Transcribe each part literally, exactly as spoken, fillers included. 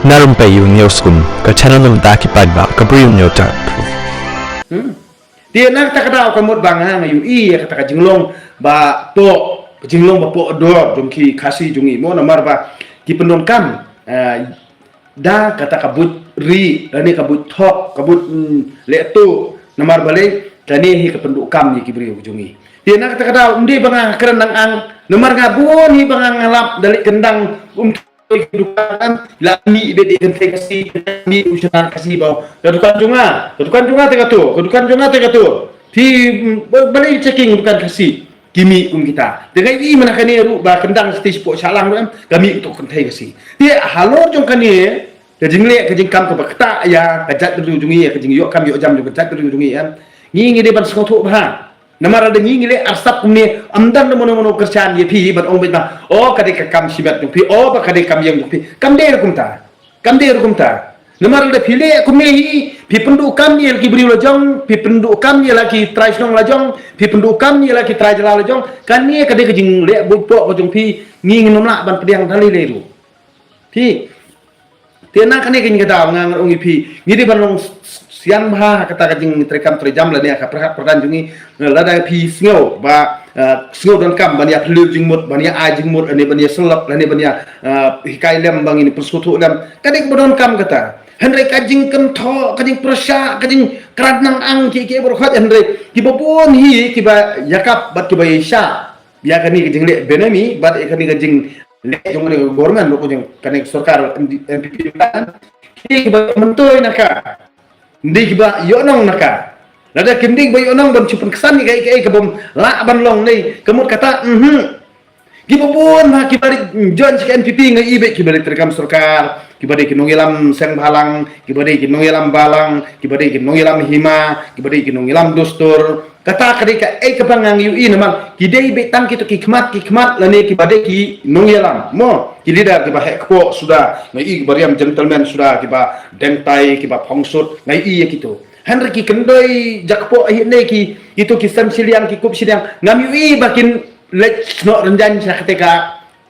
Na Rympei U Hynñiewskum, ka channel na ka bynta ki paidbah ka Bri U Hynñiewtrep. Hmm. Te na kata ka daw ka mut ba nga nga ïohi ïa kata ka jinglong ba poh, ka jinglong ba poh dor jong ki Khasi jong ngi mo, namar ba ki pyndonkam, eh, da kata ka buit ri, lane ka buit thok, ka buit, mm, leh tuh, namar balei, kane hi ka pynduh kam ïa ki briew jong ngi. Te na kata ka daw, ym dei ba nga kren nang ang, namar nga bun hi ba nga nga lap da leit kyndang, um, dukan, la mih beit ïa ka kynthei Khasi, mih u shynrang Khasi ba, ka dukan jong nga, ka dukan jong nga te kato, ka dukan jong nga te kato. Te, mm, ba, balei checking dukan Khasi? Ki mih kum kita. Te nga ïohi mynta kane ruh ba kyndang stage poh Shillong ruh em, ka mih kato ka kynthei Khasi. Te halor jong kane, ka jingleh, ka jingkam kaba ktah ïa ka jaitbynriew jong ngi, ka jingïoh kam ïoh jam jong ka jaitbynriew jong ngi em. Ngi ngi dei ban sngewthuh bha. Namar lada ngi ngi leh arsap kumne, ym don mano mano kyrshan ïa phi ban ong beit ba, o ka dei ka kam shimet jong phi, o ba ka dei kam ïeng jong phi. Kam dei ruh kumta. Kam dei ruh kumta. Namar lada phi leh kumne hi, phi pynduh kam ïa la ki briew la jong, phi pynduh kam ïa la ki trai shnong la jong, phi pynduh kam ïa la ki trai jylla la jong, kane ka dei ka jingleh buit poh ka jong phi, ngi ngin ym lah ban pdiang da lei lei ruh. Phi, te na kane ka jingkata nga ngan ong ïa phi, ngi dei ban long s-, s-, sian bha ha kata ka jingtrei kam trei jam lane ka pyrkhat pyrdan jong ngi, eh, lada phi sngew ba, eh, sngew donkam ban ïa phylliew jingmut, ban ïa ai jingmut, lane ban ïa syllok, lane ban ïa, eh, hikai lem ba ngin pynsngewthuh lem. Ka dei kaba donkam kata. Hynrei ka jingkynthoh, ka jingpyrshah, ka jingkrat nang ang ki, ki baroh khoit, hynrei kiba bun hi kiba ïakap bad kiba ïa shah ïa kane ka jingleh benami bad ïa kane ka jingleh jong kane ka government, ruh jong kane ka sorkar N P P kan. Ki kiba myntoi na ka, ym dei kiba ïohnong na ka. Lada kim dei kiba ïohnong ban shu pynksan ïa kaei kaei kabym lah ban long ne ka mut kata, mhm. Kiba bun ha kiba dei join sha ka N P P nga i beit kiba dei treikam sorkar, kiba dei ki nongïalam seng bhalang, kiba dei ki nongïalam balang, kiba dei ki nongïalam hima, kiba dei ki nongïalam dustur. Kata ka dei kaei kaba nga ïohi namar ki dei beit tang kito ki khmat, ki khmat lane kiba dei ki nongïalam. Mo, ki leader kiba heh kpoh suda, nga i kiba riam gentleman suda, kiba dengtai, kiba phongsut, nga i ïa kito. Hynrei ki kyndoi jakpoh hi ne ki, kito ki sem shiliang, ki kup shiliang, ngam ïohi ba kin leit snoh rynjang sha kata ka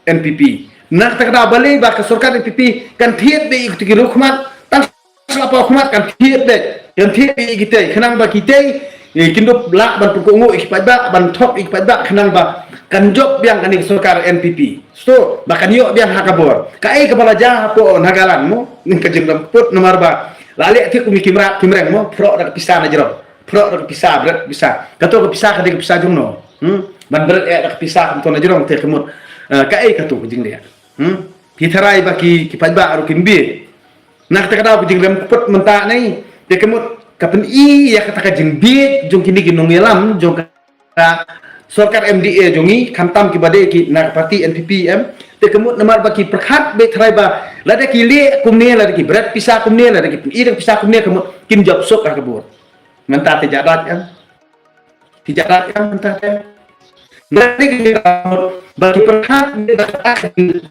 N P P. Na kata ka daw balei ba ka sorkar N P P kan thied beit ïa kito ki riew khmat, tang shlaphaw khmat kan thied beit, kan thied beit ïa kitei, khnang ba kitei, eh, kin dup lah ban pynkohnguh ïa ki paidbah, ban thok ïa ki paidbah, khnang ba kan jop biang kane ka sorkar N P P. Sdang ba kan ïoh biang ha ka bor. Kaei kaba la jia hapoh Nagaland mo, ka jingrem put namar ba la leh thik kum ki mrad ki mreng mo, phrok da ka pisa na jrong. Phrok da ka pisa, bret pisa. Kato ka pisa ka dei ka pisa jong no. Hmm? Ban bret eh da ka pisa kumto na jrong te ka mut. Eh, kaei kato ka jingleh. Hmm? Ki tharai ba ki, ki paidbah ruh kin bieit. Na kata ka daw ka jingrem put mynta ne, te ka mut ka pyni ïa kata ka jingbieit jong kine ki nongïalam jong ka sorkar M D A jong ngi, khamtam kiba dei ki na ka parti N P P em. Te ka mut namar ba ki pyrkhat beit tharai ba lada ki leh kumne, lada ki bret pisa kumne, lada ki pyni da ka pisa kumne, ka mut kin jop suk ha ka bor. Mynta te jadat em. Te jadat em mynta te. Ngan ïa ki ba ki pyrkhat ne ba ka jingleh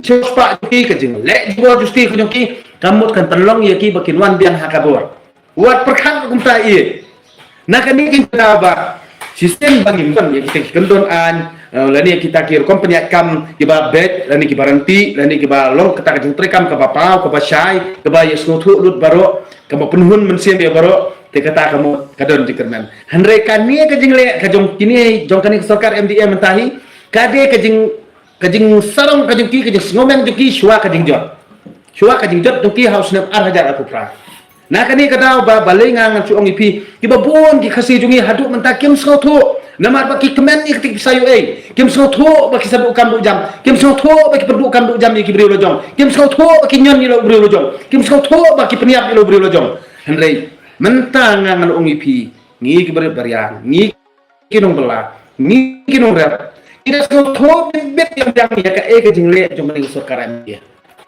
jubor jong ki, ka jingleh jubor justi ka jong ki, ka mut kan pynlong ïa ki ba kin wan biang ha ka bor. Wat pyrkhat kumta ïa. Na kane ka daw ba shisien ba ngim don ïa kita ki kyndon aiñ, eh, lane kita ki rukom pynïaid kam kiba beit, lane kiba ryntih, lane kiba long kata ka jingtrei kam kaba paw, kaba shai, kaba ïa sngewthuh lut baroh, kaba pynhun mynsiem ïa baroh, te kata ka mut ka don jingkyrmen. Hynrei kane ka jingleh ka jong kine, jong kane ka sorkar M D A mynta hi, ka dei ka jing, ka jingsarong ka jong ki, ka jingsngewmeng jong ki shuwa ka jingjot. Shuwa ka jingjot jong ki ha u snem ar hajar arphew phra. Na kane ka daw ba balei nga ngan shu ong ïa phi, kiba bun ki Khasi jong ngi haduh mynta kim sngewthuh. Namar ba ki kmen ïa kata ka pisa U A. Kim sngewthuh ba ki sa duh kam duh jam. Kim sngewthuh ba ki pynduh kam duh jam ïa ki briew la jong. Kim sngewthuh ba ki ñion ïa la u briew la jong. Kim sngewthuh ba ki pynïap ïa la u briew la jong. Hynrei mynta nga ngan ong ïa phi, ngi ki barit baria, ngi ki nongbylla, ngi ki nongrep, ngi da sngewthuh bit bit ïa ka, ïa kaei ka jingleh jong ka sorkar M D A.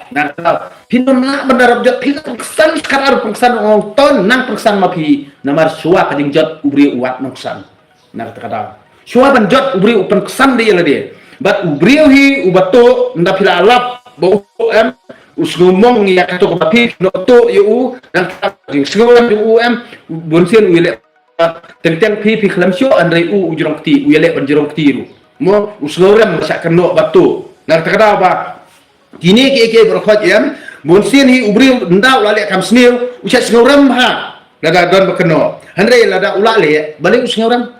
Na kata, phin ym lah ban da rep jot, phi lah pynksan, shkar ar pynksan, ong ton nang pynksan ma phi, namar shuwa ka jingjot u briew u wad nongsan. Na kata ka daw, shuwa ban jot u briew u pynksan da ïa lade. Bad u briew hi uba tuh, ynda phi la lap ba u tuh em, u sngewmong ïa kato kaba phi, phin ym tuh ïa u, nangta jingsngew ïa u em, bunsien u ïaleh teng teng phi, phi khlem shuh, hynrei u, u jrong kti, u ïaleh ban jrong kti ruh. Mo, u sngewrem ba shah kynnoh ba tuh. Na kata ka daw ba Kine ki ki baroh khoit em, bun sien hi u briew ynda u la leh kam sniew, u shait sngewrem ha. Lada don ba kynnoh. Hynrei lada u la leh, balei u sngewrem?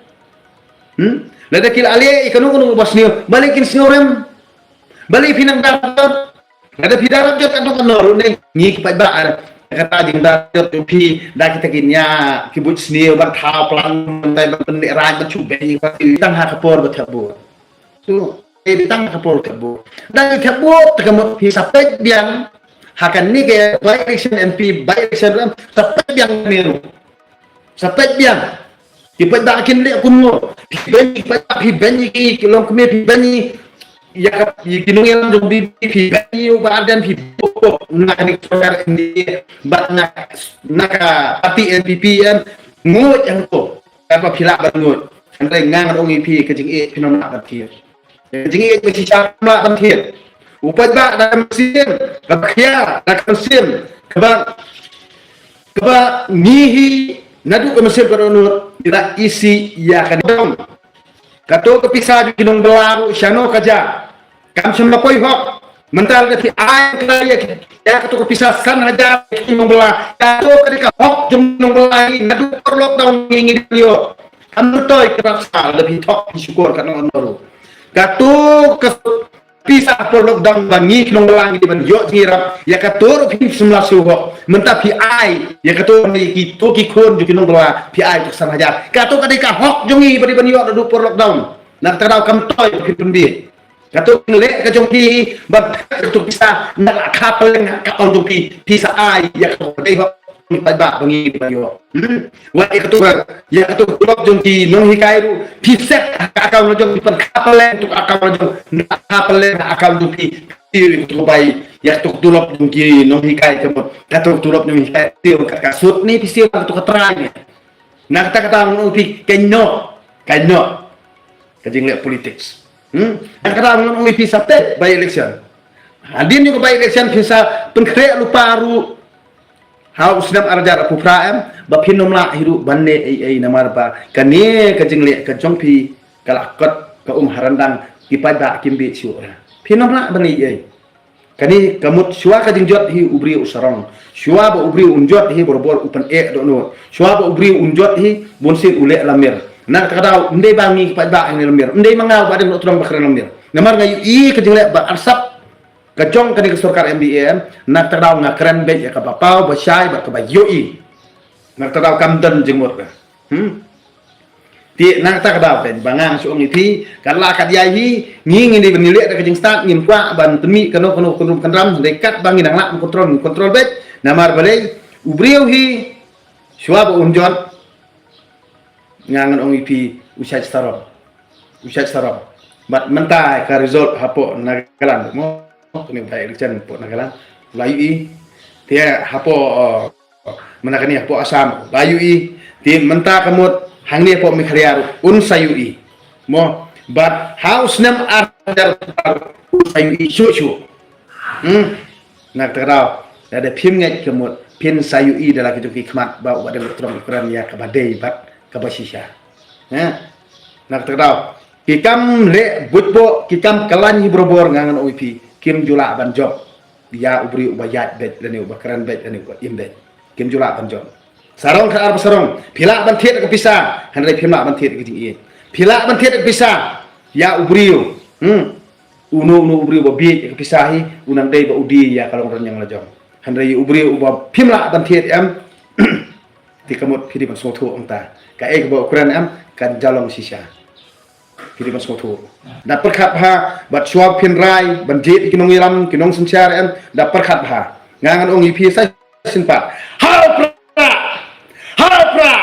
Hmm? Lada ki la leh, i kano kano ba sniew, balei kin sngewrem? Balei phi nang darap jot? Lada phi darap jot, kano kano ruh ne, ngi ki paidbah ar. Kata jingdarap jot jong phi, da kita ki nia, ki buit sniew, ban thaw plang, ban tai, ban pynleh raid, ban shu bei, ban tang ha ka por ba thep vote. Tu, eh, tang ka por thep vote. Da ki thep vote, te ka mut phi sa peit biang. Ha kane ka by election M P, by election ram, sa peit biang ne ruh. Sa peit biang. Ki paidbah kin leh kumno. Phi beiñ, ki paidbah phi beiñ, ki, ki longkmie phi beiñ. Ïa ka, ïa ki nongïalam jong B B P phi beiñ, u Bah Ardent phi bok bok. Na kane ka sorkar M D A, bad na, na ka party N P P em. Nguid hangto. Kaba phi lah ban nguid. Hynrei nga ngan ong ïa phi ka jingïeit phin ym lah ban thied. Ka jingïeit ba shisha phin ym lah ban thied. U paidbah da ka mynsiem kaba khia, da ka mynsiem kaba, kaba ngi hi naduh ka mynsiem ka dohnud ngi la isih ïa ka dong. Kato ka pisa jong ki nongbylla ruh shano ka jia. Kam shym la poi hok. Mynta lada phi ai khlaiñ ïa ki, ïa kato ka pisa san hajar ki nongbylla. Kato ka dei ka hok jong nongbylla hi, naduh por lockdown ngi ngi dei ban ïoh. Kam myntoi ka rap sa lada phi thok phi shukor katno katno ruh. Kato ka pisa por lockdown ba ngi ki nongbylla ngi dei ban ïoh jingïarap. Ïa kato ruh phi shym la siew hok. Mynta phi ai ïa kato ne ki to ki khun jong ki nongbylla phi ai to san hajar. Kato ka dei ka hok jong ngi ba dei ban ïoh naduh por lockdown. Na kata ka daw kam myntoi phi pynbiej. Kato ka leh ka jong phi, ba kato pisa na ka kha pylleng ka account jong phi, pisa ai ïa kato ka dei hok. Phi paidbah ba ngi dei ban ïoh. Hmm? Wat ïa kato ka, ïa kato ka tulop jong ki nonghikai ruh, phi set ha ka account la jong phi, pyn kha pylleng to ka account la jong, na kha pylleng ha account jong phi. Phi ïa kato ka bai, ïa kato ka tulop jong ki nonghikai ka mut, kato ka tulop nonghikai, phi ïa kato ka sut ne phi siew kato ka trai ne. Na kata ka daw ngan ong phi, kynnoh, kynnoh ka jingleh politics. Hmm? Na kata ka daw ngan ong ïa phi sa peit by election. Hadien ïa ka by election phin sa pynkhreh lypa ruh ha u snem ar hajar arphew phra em, ba phin ym lah hi ruh ban leh ei ei namar ba kane ka jingleh ka jong phi ka la kot ka um ha ryndang, ki paidbah kim bieit shuh. Phin ym lah ban leh ei ei. Kane ka mut shuwa ka jingjot hi u briew u sarong. Shuwa ba u briew un jot hi barabor u pyneh dohnud. Shuwa ba u briew un jot hi bun sien u leh lamir. Na kata ka daw ym dei ba ngi ki paidbah ngi lamir. Ym dei ma nga u Bah Ardent Mylloh Tyrong ba kren lamir. Namar nga ïohi ka jingleh ba arsap ka jong kane ka sorkar M D A em. Na kata ka daw nga kren beit ïa kaba paw ba shai bad kaba ïohi. Na kata ka daw kam don jingmut ka. Hmm? Te na kata ka daw kan ba nga shu ong ïa phi, kat la kat ïa hi, ngi ngi dei ban ïaleh da ka jingstad, ngim kwah ban pynmih kano kano kano kynrum kynram, hynrei kat ba ngi nang lah ban kontrol, ngi kontrol beit. Namar balei, u briew hi shuwa ba un jot, nga ngan ong ïa phi, u shait sarong. U shait sarong. Bad mynta ka result hapoh Nagaland mo, kane u by election hapoh Nagaland, la ïohi. Te hapoh, uh, Mynta kane hapoh Assam la ïohi, te mynta ka mut hangne hapoh Meghalaya ruh un sa ïohi. Mo, bad ha u snem ar hajar un sa ïohi shuh shuh. Hmm. Na kata ka daw, lada phim ngeit ka mut phin sa ïohi da la ki jong ki khmat ba u Bah Ardent Mylloh Tyrong u kren ïa kaba dei bad kaba shisha. Ha? Na kata ka daw, ki kam leh buit boh, ki kam khlaiñ hi barabor, nga ngan ong ïa phi, kim ju lah ban jop ïa u briew uba ïaid beit lane uba kren beit lane uba im beit. Kim ju lah ban jop. Sarong khatar ba sarong, phi lah ban thied ka pisa, hynrei phim lah ban thied ka jingïeit. Phi lah ban thied ka pisa ïa u briew. Hmm. Uno uno u briew ba bieit ka pisa hi, u nang dei ba u die ïa ka longrynieng lajong. Hynrei u briew uba phim lah ban thied em, te ka mut phi dei ban sngewthuh hangta. Kaei kaba u kren em, kan jia long shisha. Phi dei ban sngewthuh. Da pyrkhat bha, bad shuwa phin rai ban jied ïa ki nongïalam, ki nongsynshar em, da pyrkhat bha. Nga ngan ong ïa phi sa shisien pat. Ha u Prah! Ha u Prah!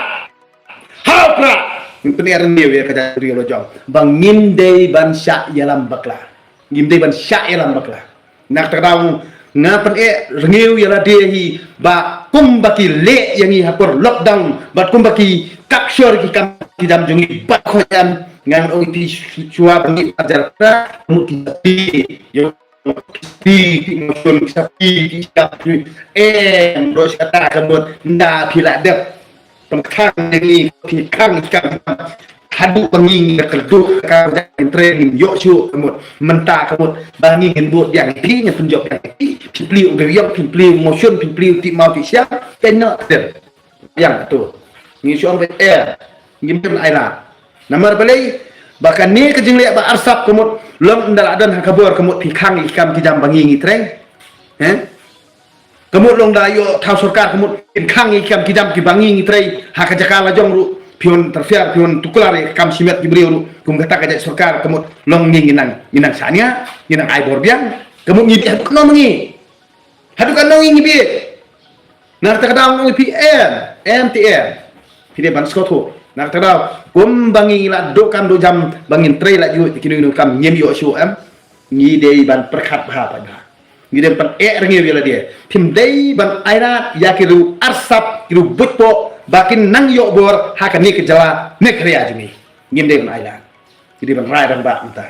Ha u Prah! Ngin pynïaid rynïew ïa ka jaitbynriew lajong ba ngim dei ban shah ïalam bakla. Ngim dei ban shah ïalam bakla. Na kata ka daw nga pyneh rngiew ïa lade hi ba kumba ki leh ïa ngi ha por lockdown bad kumba ki capture ki kam ki jam jong ngi bad khoit em, nga ong ïa phi shuwa ba ngi ajar ka mut ki sapi ïa ki sapi ki emotion ki sapi ki jam jong ngi em bro. Kata ka mut nda phi la dep pynkhang ïa ngi phi khang ki kam Haduh ba ngi ngi kyrduh ka ka jaka trei ngin ïoh shuh ka mut. Mynta ka mut ba ngi ngin bud biang ïa phi, ngin pynjop biang ïa phi. Phin plie u dei ïong, phin plie u motion, phin plie u tih maw tih siang. Kane ter. Biang tu. Ngi shu ong ba eh. Ngim dei ban ai lad. Namar balei ba kane ka jingleh ba arsap ka mut long ynda la don ha ka bor ka mut phi khang ïa ki kam ki jam ba ngi ngi trei. He? Ka mut long da ïoh thaw sorkar ka mut phin khang ïa ki kam ki jam kiba ngi ngi trei ha ka jaka la jong ruh phi wan interfere, phi wan tuklar ïa ka kam shimet ki briew ruh kum kata ka jait sorkar ka mut long ngi ngi nang, ngi nang shaniah, ngi nang ai bor biang. Ka mut ngi bih haduh katno ma ngi? Haduh katno ngi ngi bih? Na kata ka daw ngi phi em, em ti em. Phi dei ban sngewthuh. Na kata ka daw kumba ngi la duh kam duh jam ba ngin trei la ïoh ki nong kam ngim ïoh shuh em. Ngi dei ban pyrkhat bha paidbah. Ngi dei ban eh rngiew ïa lade. Phim dei ban ai lad ïa ki riew arsap, ki riew buit poh ba kin nang ïoh bor ha kane ka jylla ne ka ria jong ngi. Ngim dei ban ai lad. Ngi dei ban rai rangbah mynta.